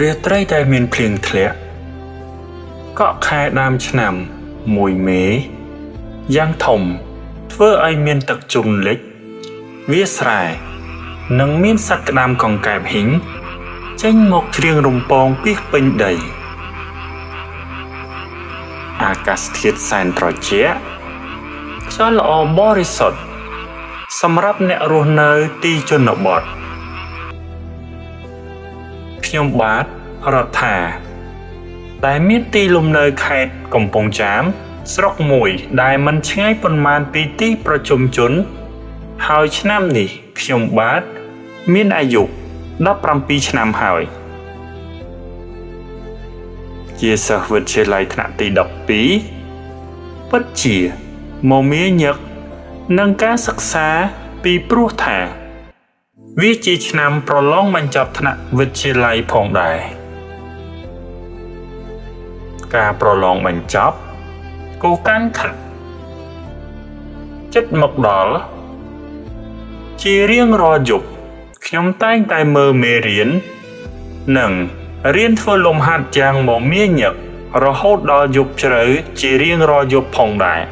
រាត្រីដែលមានភ្លៀងធ្លាក់កក់ខែដើមឆ្នាំមួយមេយ៉ាងធំធ្វើឲ្យមានទឹកជន់លិចវាស្រែនិងមានសត្វក្តាមកង្កែបហ៊ីងចេញមកច្រៀងរំពងពីពេញដីអាកាសធាតុសែនត្រជាក់ខ្យល់ល្អបរិសុទ្ធសម្រាប់អ្នករស់នៅទីជនបទខ្ញុំបាទរដ្ឋាដែលមានទីលំនៅខេត្តកំពង់ចាមស្រុកមួយដែលមិនឆ្ងាយប៉ុន្មានពីទីប្រជុំជនហើយឆ្នាំនេះខ្ញុំបាទមានអាយុ17ឆ្នាំហើយជាសិស្សវិទ្យាល័យថ្នាក់ទី12ពិតជាមមាញឹកនឹងការសិក្សាពីព្រោះថាវាជាឆ្នាំប្រឡងបញ្ចប់ថ្នាក់វិទ្យាល័យផងដែរការប្រឡងបញ្ចប់ក៏កាន់ខិតចិត្តមកដល់ជារៀងរាល់យប់ខ្ញុំតែងតែមើលមេរៀននិងរៀនធ្វើលំហាត់យ៉ាងមមាញឹករហូតដល់យប់ជ្រៅជារៀងរាល់យប់ផងដែរ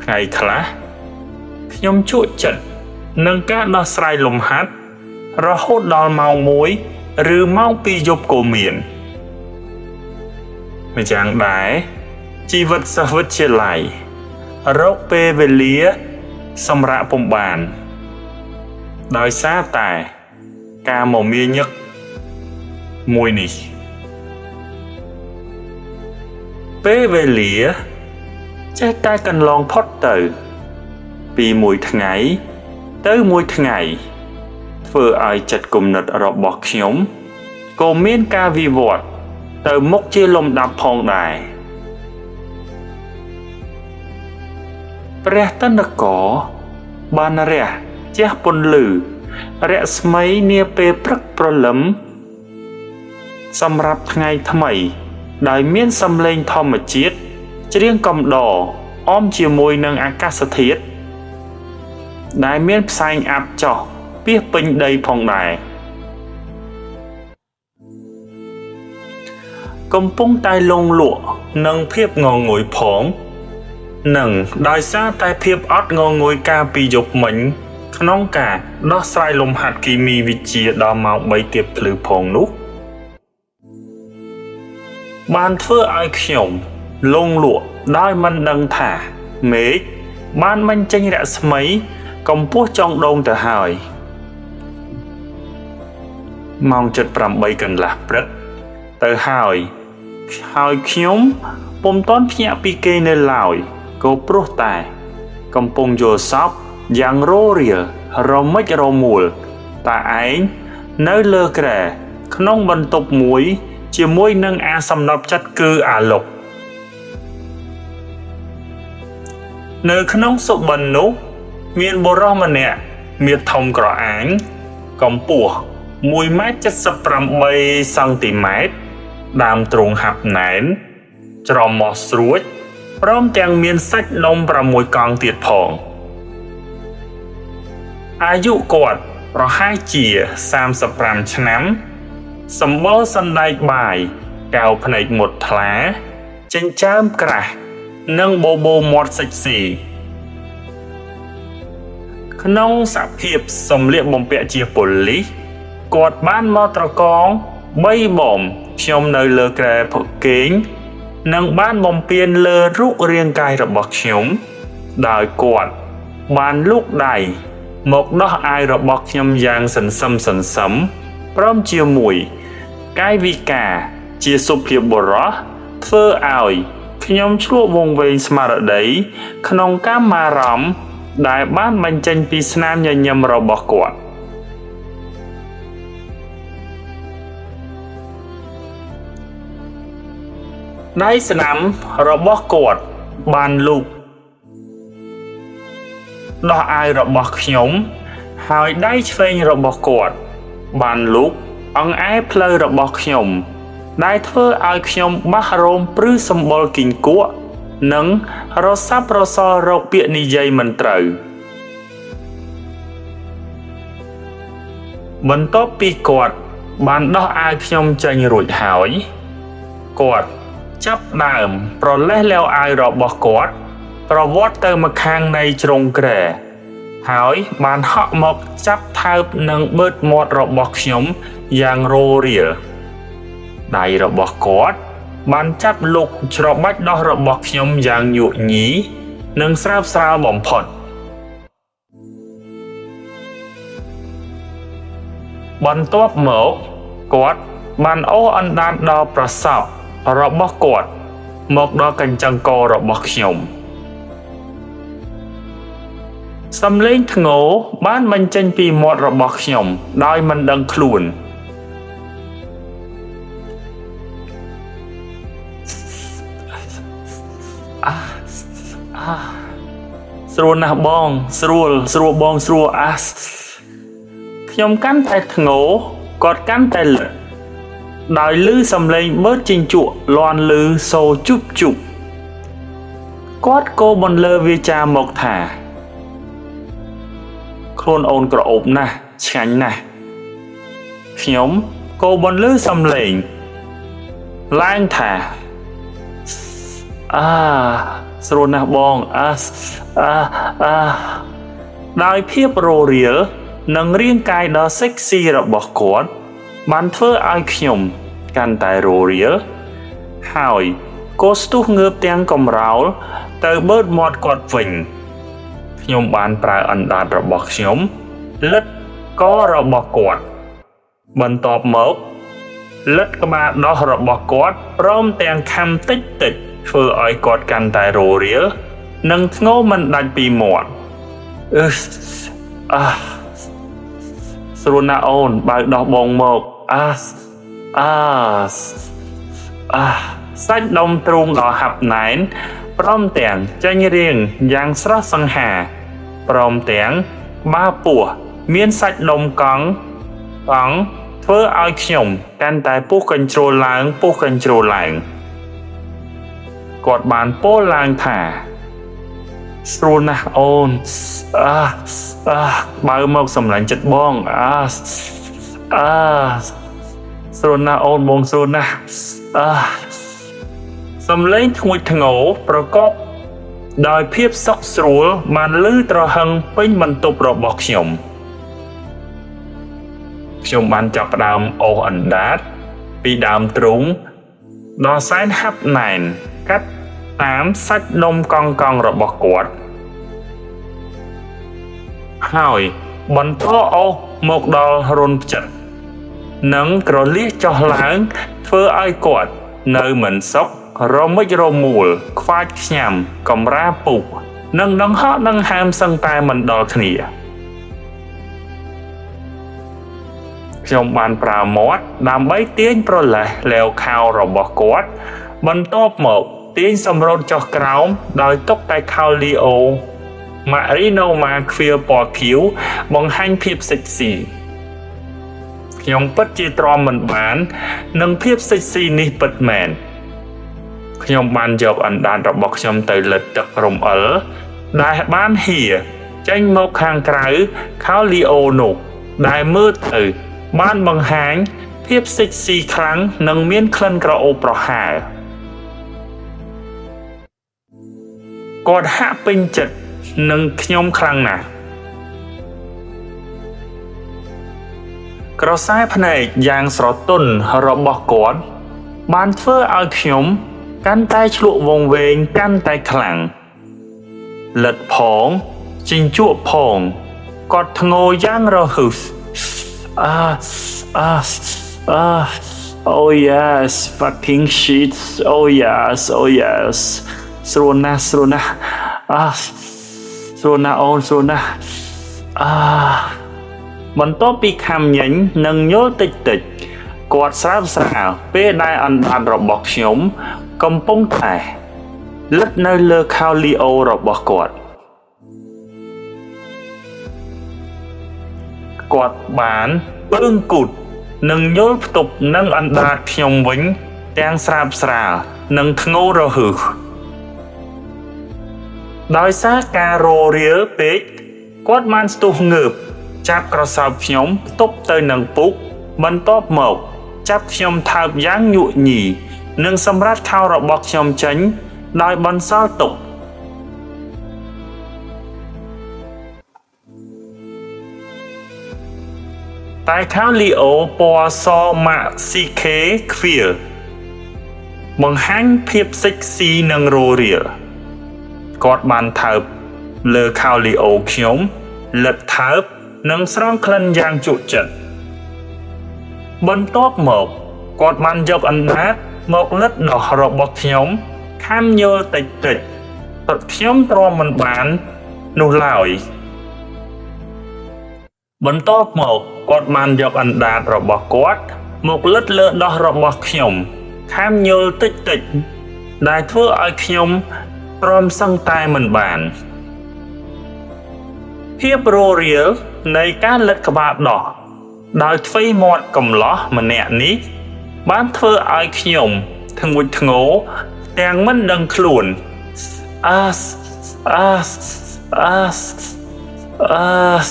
ថ្ងៃខ្លះខ្ញុំជក់ចិត្តនឹងការដោះស្រាយលំហាត់រហូតដល់ម៉ោង1ឬម៉ោង2យប់ក៏មានម្យ៉ាងដែរជីវិតសិស្សវិទ្យាល័យរកពេលវេលាសម្រាប់ពុំបានដោយសារតែការមមាញឹកមួយនេះពេលវេលាចេះតែកន្លងផុតទៅពីមួយថ្ងៃទៅមួយថ្ងៃធ្វើឲ្យចិត្តគំនិតរបស់ខ្ញុំក៏មានការវិវត្តទៅមុខជាលំដាប់ផងដែរព្រះតន្កបានរះជះពន្លឺរស្មីនាពេលព្រឹកព្រលឹមសម្រាប់ថ្ងៃថ្មីដោយមានសម្លេងធម្មជាតិច្រៀងកំដរអមជាមួយនឹងអាកាសធាតុដែលមានផ្សែងអាប់ចោះពាសពេញដីផងដែរកំពុងតែលងលក់នឹងភាពងងុយផងនិងដោយសារតែភាពអត់ងងុយកាលពីយប់មិញក្នុងការដោះស្រាយលំហាត់គីមីវិទ្យាដល់ម៉ោង3ទៀបភ្លឺផងនោះបានធ្វើឲ្យខ្ញុំលងលក់ដោយមិនដឹងថាមេឃបានបញ្ចេញរស្មីកម្ពស់ចុងដូងទៅហើយម៉ោង7:08កន្លះព្រឹកទៅហើយហើយខ្ញុំពុំទាន់ភ្ញាក់ពីគេនៅឡើយក៏ព្រោះតែកំពុងយល់សពយ៉ាងរោរាលរមិចរមួលតាឯងនៅលើគ្រែក្នុងបន្ទប់មួយជាមួយនឹងអាសំណប់ចិត្តគឺអាលុកនៅក្នុងសុបិននោះមានបុរសម្នាក់មាឌធំក្រអាញកម្ពស់1.78ម៉ែត្រសង់ទីម៉ែត្រដើមទ្រូងហាប់ណែនច្រមុះស្រួចព្រមទាំងមានសាច់ដុំ6កង់ទៀតផងអាយុគាត់ប្រហែលជា35ឆ្នាំសម្បុរសណ្ដែកបាយកែវភ្នែកមុតថ្លាចិញ្ចើមក្រាស់និងបបោមាត់សិចស៊ីក្នុងសភាពសម្លៀកបំពាក់ជាប៉ូលីសគាត់បានមកត្រកង3បំខ្ញុំនៅលើគ្រែគេងនិងបានបំពេញលើរូបរាងកាយរបស់ខ្ញុំដោយគាត់បានលូកដៃមកដោះអាវរបស់ខ្ញុំយ៉ាងសន្សឹមសន្សឹមព្រមជាមួយកាយវិការជាសុភាពបុរសធ្វើឲ្យខ្ញុំឆ្លក់វង្វេងស្មារតីក្នុងកាមារម្មណ៍ដែលបានបញ្ចេញពីស្នាមញញឹមរបស់គាត់ដៃស្នាមរបស់គាត់បានលូកដោះអាវរបស់ខ្ញុំហើយដៃឆ្វេងរបស់គាត់បានលូកអង្អែផ្លូវរបស់ខ្ញុំដែលធ្វើឲ្យខ្ញុំបាសរោមព្រឺសម្បុរគីង្គក់ និងរសាប់រសល់រកពាក្យនិយាយមិនត្រូវបន្ទាប់ពីគាត់បានដោះអាវខ្ញុំចេញរួចហើយគាត់ចាប់ដើមប្រលេះលាវអាវរបស់គាត់ប្រវត្តិទៅម្ខាងនៃជ្រុងគ្រែហើយបានហក់មកចាប់ថើបនិងបឺតមាត់របស់ខ្ញុំយ៉ាងរោរាលដៃរបស់គាត់បានចាប់លុកច្របាច់ដោះរបស់ខ្ញុំយ៉ាងញក់ញីនិងស្រើបស្រាលបំផុតបន្ទាប់មកគាត់បានអូសអណ្ដាតដល់ប្រសពរបស់គាត់មកដល់កញ្ចឹងករបស់ខ្ញុំសំឡេងធ្ងោបានបញ្ចេញពីមាត់របស់ខ្ញុំដោយមិនដឹងខ្លួនអាអាស្រួលណាស់បងស្រួលស្រួលបងស្រួលអាខ្ញុំកាន់តែធ្ងោគាត់កាន់តែលឹកដោយឮសំឡេងបឺតជញ្ជក់លាន់ឮសូរជុបជុបគាត់គោបន្លឺវាចាមកថាខ្លួនអូនក្រអូបណាស់ឆ្ងាញ់ណាស់ខ្ញុំគោបន្លឺសំឡេងឡើងថាអាស្រួលណាស់បងអាអាអាដោយភាពរោរាលនិងរាងកាយដ៏សិចស៊ីរបស់គាត់បានធ្វើឲ្យខ្ញុំកាន់តែរោរាលហើយក៏ស្ទុះងើបទាំងកំរោលទៅបឺតមាត់គាត់វិញខ្ញុំបានប្រើអណ្ដាតរបស់ខ្ញុំលិតករបស់គាត់បន្ទាប់មកលិតក្បាលដោះរបស់គាត់ព្រមទាំងខំតិចតិចធ្វើឲ្យគាត់កាន់តែរោរាលនិងធ្ងោមិនដាច់ពីមាត់អឺអាស្រួលណាស់អូនបើកដោះបងមកអាអាអាសាច់ដុំទ្រូងដ៏ហាប់ណែនព្រមទាំងចេញរាងយ៉ាងស្រស់សង្ហាព្រមទាំងក្បាលពោះមានសាច់ដុំកង់កង់ធ្វើឲ្យខ្ញុំកាន់តែពុះកញ្ជ្រោលឡើងពុះកញ្ជ្រោលឡើងគាត់បានពោលឡើងថាស្រួលណាស់អូនអាអាបើមកសម្លាញ់ចិត្តបងអាអាស្រួលណាស់អូនបងស្រួលណាស់អាសំឡេងធ្ងួចធ្ងោប្រកបដោយភាពសុខស្រួលបានឮត្រហឹងពេញបន្ទប់របស់ខ្ញុំខ្ញុំបានចាប់ផ្ដើមអូសអណ្ដាតពីដើមទ្រូងដល់សែនហាប់ណែនកាត់តាមសាច់ដុំកង់កង់របស់គាត់ហើយបន្តអូសមកដល់រុនផ្ចិតនិងក្រលៀសចុះឡើងធ្វើឲ្យគាត់នៅមិនសុខរមិចរមួលខ្វាចខ្ញាំកំរាពុះនិងដង្ហក់ដង្ហើមសឹងតែមិនដល់គ្នាខ្ញុំបានប្រើមាត់ដើម្បីទាញប្រលេះលាវខោរបស់គាត់បន្ទាប់មកទាញសម្រូតចុះក្រោមដោយទុកតែខោលីអូម៉ារីណូម៉ាខ្វៀលពណ៌ខៀវបង្ហាញភាពសិចស៊ីខ្ញុំពិតជាទ្រាំមិនបាននឹងភាពសិចស៊ីនេះពិតមែនខ្ញុំបានយកអណ្ដាតរបស់ខ្ញុំទៅលិតទឹករំអិលដែលបានហៀចេញមកខាងក្រៅខោលីអូនោះដែលមើលទៅបានបង្ហាញភាពសិចស៊ីខ្លាំងនិងមានក្លិនក្រអូបប្រហើរគាត់ហាក់ពេញចិត្តនឹងខ្ញុំខ្លាំងណាស់ក្រសែភ្នែកយ៉ាងស្រទន់របស់គាត់បានធ្វើឲ្យខ្ញុំកាន់តែឆ្លក់វង្វេងកាន់តែខ្លាំងលិតផងជញ្ជក់ផងគាត់ធ្ងោយ៉ាងរហឹសអាអាអា Oh yes fucking shit oh yes oh yes ស្រួលណាស់ស្រួលណាស់អាស្រួលណាស់អូនស្រួលណាស់អាបន្ទាប់ពីខំញញនិងញល់តិចតិចគាត់ស្រើបស្រាលពេលដែលអណ្ដាតរបស់ខ្ញុំកំពុងតែលិតនៅលើខោលីអូរបស់គាត់គាត់បានពើងគូតនិងញល់ផ្ទប់នឹងអណ្ដាតខ្ញុំវិញទាំងស្រាបស្រាលនិងធ្ងោរហឹស ដោយសារការរោរាលពេកគាត់បានស្ទុះងើបចាប់ក្រសោបខ្ញុំផ្ទប់ទៅនឹងពុកបន្ទាប់មកចាប់ខ្ញុំថើបយ៉ាងញក់ញីនិងសម្រាប់ខោរបស់ខ្ញុំចេញដោយបន្សល់ទុកតែខោលីអូពណ៌សម៉ាក់ស៊ីខេខ្វៀលបង្ហាញភាពសិចស៊ីនិងរោរាលគាត់បានថើបលើខោលីអូខ្ញុំលិតថើបនិងស្រង់ក្លិនយ៉ាងជក់ចិត្តបន្ទាប់មកគាត់បានយកអណ្ដាតមកលិតដោះរបស់ខ្ញុំខាំញល់តិចតិចព្រោះខ្ញុំទ្រាំមិនបាននោះឡើយបន្ទាប់មកគាត់បានយកអណ្ដាតរបស់គាត់មកលិតលើដោះរបស់ខ្ញុំខាំញល់តិចតិចដែលធ្វើឲ្យខ្ញុំទ្រាំសឹងតែមិនបានភាពរោរាលនៃការលិតក្បាលដោះដោយទ្វេមាត់កំឡោះម្នាក់នេះបានធ្វើឲ្យខ្ញុំធ្ងួចធ្ងោទាំងមិនដឹងខ្លួនអាសអាសអាសអាស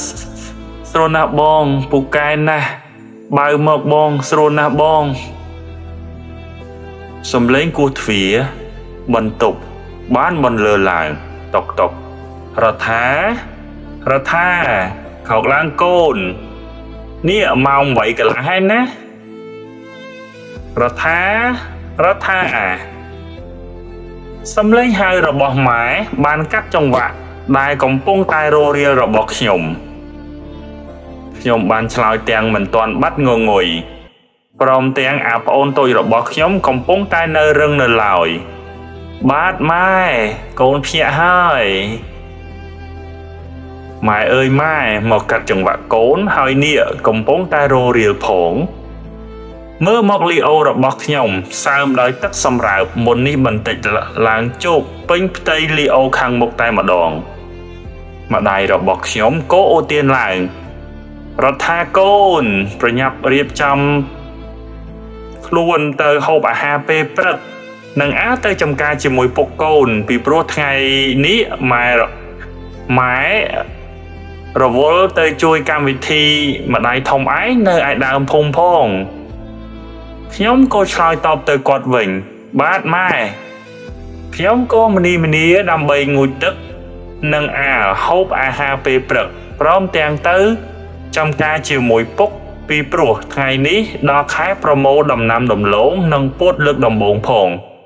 ស្រួលណាស់បងពូកែណាស់បើមកបងស្រួលណាស់បងសំឡេងគោះទ្វារបន្ទប់បានបន្លឺឡើងតុកតុករដ្ឋារដ្ឋាខោកឡើងកូននេះម៉ោង8កន្លះហើយណារដ្ឋារដ្ឋាសំឡេងហៅរបស់ម៉ែបានកាត់ចង្វាក់ដែលកំពុងតែរោរាលរបស់ខ្ញុំខ្ញុំបានឆ្លើយទាំងមិនទាន់បាត់ងងុយព្រមទាំងអាប្អូនតូចរបស់ខ្ញុំកំពុងតែនៅរឹងនៅឡើយបាទម៉ែកូនភ្ញាក់ហើយម៉ែអើយម៉ែមកកាត់ចង្វាក់កូនហើយនេះកំពុងតែរោរាលផងមើលមកលីអូរបស់ខ្ញុំសើមដោយទឹកសម្រើបមុននេះបន្តិចឡើងជោគពេញផ្ទៃលីអូខាងមុខតែម្ដងម្ដាយរបស់ខ្ញុំក៏អូទានឡើងរដ្ឋាកូនប្រញាប់រៀបចំខ្លួនទៅហូបអាហារពេលព្រឹកនិងអាទៅចំការជាមួយពុកកូនពីព្រោះថ្ងៃនេះម៉ែម៉ែរវល់ទៅជួយកម្មវិធីម្ដាយធំឯងនៅឯដើមភូមិផងខ្ញុំក៏ឆ្លើយតបទៅគាត់វិញបាទម៉ែខ្ញុំក៏មនីមនីដើម្បីងូតទឹកនិងអាលហូបអាហារពេលព្រឹកព្រមទាំងទៅចំការជាមួយពុកពីព្រោះថ្ងៃនេះដល់ខែប្រមូលដំណាំដំឡូងនិងពោតលើកដំបូងផង។